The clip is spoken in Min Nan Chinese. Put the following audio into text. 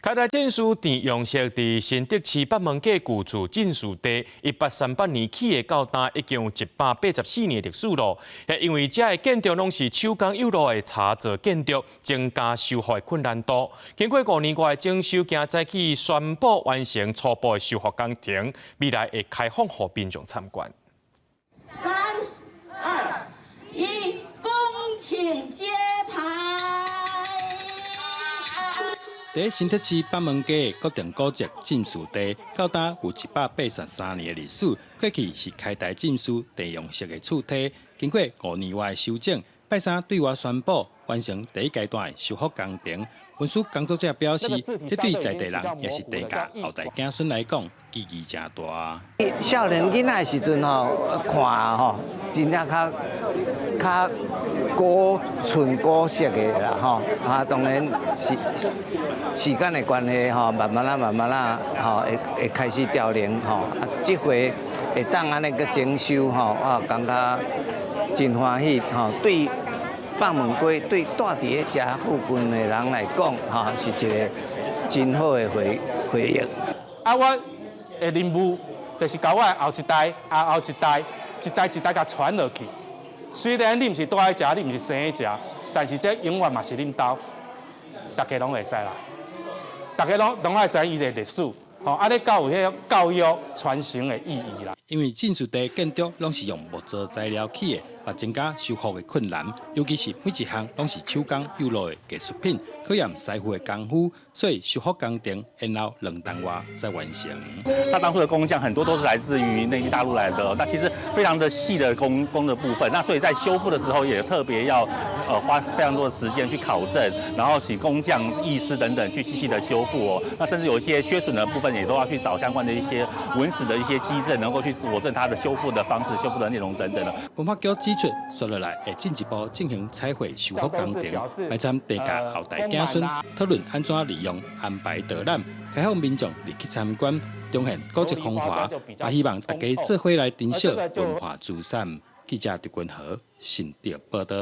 開台進士鄭用錫佇新竹市北門街舊厝進士邸，1838年起的到今已經有184年歷史咯。因為這个建築攏是手工幼路的柴造建築，增加修復的困難度。經過5年外的整修，今早起宣布完成初步的修復工程，未來會開放予民眾參觀。三、二、一，恭請揭牌。佇新竹市北門街國定古蹟進士邸，到今有183年的歷史。過去是開台進士鄭用錫的厝體，經過5年外的修整，拜三對外宣布完成第一階段的修復工程。文史工作者表示，這對在地人也是鄭家後代子孫來講，意義誠大。少年囡仔的時陣吼，看吼，真正較較古純古色的啦吼，啊，當然時時間的關係吼，慢慢仔慢慢仔吼，會會開始凋零吼。啊，這回會當按呢閣整修吼，啊，感覺真歡喜吼。對北門街對住佇咧遮附近的人來講，吼，是一個真好的回回憶。啊，我的任務就是共我的後一代、啊後一代，一代一代共傳落去。雖然你毋是住佇遮，你毋是生佇遮，但是這永遠嘛是恁兜，大家攏會使來，大家攏攏愛知伊的歷史，吼，按呢才有彼個教育傳承的意義啦。因為進士邸建築攏是用木造材料起的，嘛增加修復的困難，尤其是每一項攏是手工幼路的藝術品，考驗師傅的功夫，所以修復工程延後2冬外才完成。那當初的工匠很多都是來自於內地大陸來的，那其實非常的細的工工的部分，那所以在修復的時候也特別要花非常多的時間去考證，然後請工匠、藝師等等去細細的修復哦。那甚至有一些缺損的部分，也都要去找相關的一些文史的一些跡證，能夠去佐證它的修復的方式、修復的內容等等的。文化局指出，接落來會進一步進行彩繪修復工程，來參鄭家後代子孫討論按怎利用安排導覽，開放民眾入去參觀，重現古蹟風華，也希望大家做伙來珍惜文化資產。記者陳君豪新竹報道。